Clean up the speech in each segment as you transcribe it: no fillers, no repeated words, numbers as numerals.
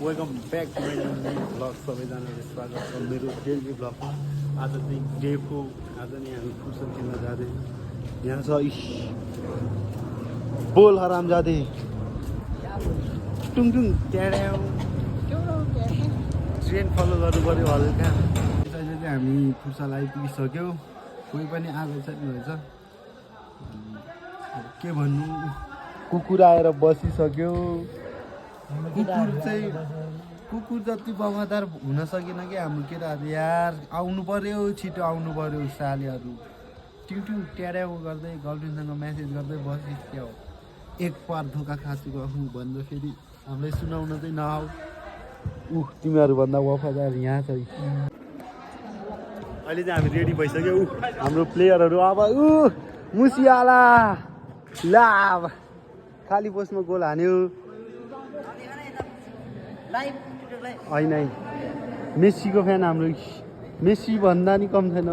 welcome back to my blog सबैजनाले स्वागत छ मेरो डेली ब्लगमा आज चाहिँ डेको आज नि हामी फुर्सद खेल्न जाँदै यहाँ छ बोल हराम जाँदै टुङटुङ ट्याड्याउ ट्रेन फलो गर्नु पऱ्यो हल्का अहिले चाहिँ हामी फुर्सद आइपुगिसक्यौँ कोही पनि आएको छैन रहेछ के भन्नु कुकुर आएर बसिसक्यो कुकुर जति वफादार हुन सकेन कि हाम्रो केटाहरू यार आउनु पर्यो छिटो आउनु पर्यो सालेहरू ट्युट्यु ट्याड्याउ गर्दै गर्लफ्रेन्डसँग म्यासेज गर्दै बसिसक्यो एक पार धोका खाँचेको आफू भन्दा फेरि हामीलाई सुनाउन चाहिँ नआऊ तिमीहरूभन्दा वफादार यहाँ छ अहिले चाहिँ हामी रेडी भइसक्यो हाम्रो प्लेयरहरू अब मुसियाला ला खाली पोस्टमा गोल हान्यो होइन मेस्सीको फ्यान हाम्रो मेस्सी भन्दा नि कम छैन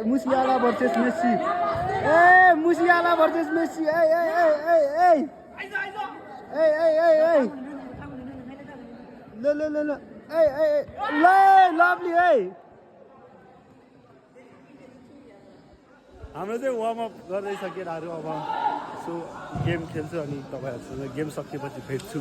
मुसियाला versus Messi मुसियाला versus Messi lovely हाम्रो चाहिँ वार्मअप गर्दैछ केटाहरू अब सो गेम खेल्छु अनि तपाईँहरूसँग गेम सकिएपछि भेट्छु